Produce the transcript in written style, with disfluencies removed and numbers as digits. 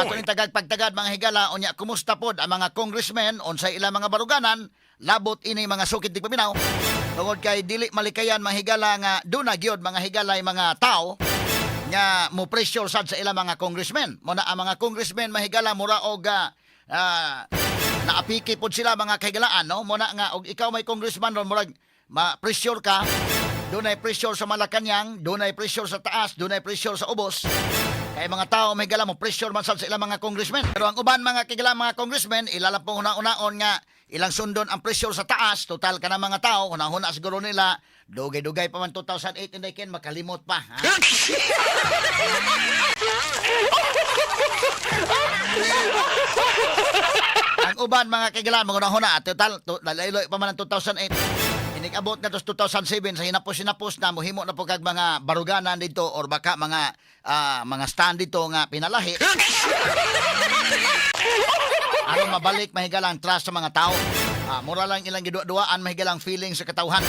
Ato point. ning tagad pagtagad, mga higala, unya kumusta pod ang mga congressmen, unsay ilang mga baruganan labot ini mga sukid tigpaminaw, tungod kay dili malikayan, mga higala, nga duna gyud, mga higala, mga tao nga mo pressure sad sa ilang mga congressmen. Mo na ang mga congressmen, mahigala, mura og naapiki pod sila, mga kahigalaan, no? Mo na nga og ikaw may congressman ron, murag ma-pressure ka. Dunay pressure sa Malacanang, dunay pressure sa taas, dunay pressure sa ubos. Kay mga tao, may gala mo pressure man sad sa ilang mga congressmen. Pero ang uban, mga kigala, mga congressmen, ila lang pong una-unaon nga ilang sundon ang pressure sa taas, total ka na mga tao, hunahuna siguro nila, dugay-dugay pa man 2008 and they can makalimot pa. Ha? Ang uban, mga kigala, mga hunahuna, total, lalayloy pa man ang 2008. Inig-abot na to sa 2007 sa hinapos-hinapos na muhimo na po kag mga baruganan dito or baka mga stand dito nga pinalahi. Aron mabalik, mahigalang, trust sa mga tao. Mura lang ilang giduwa-duaan, mahigalang, feeling sa katawhan.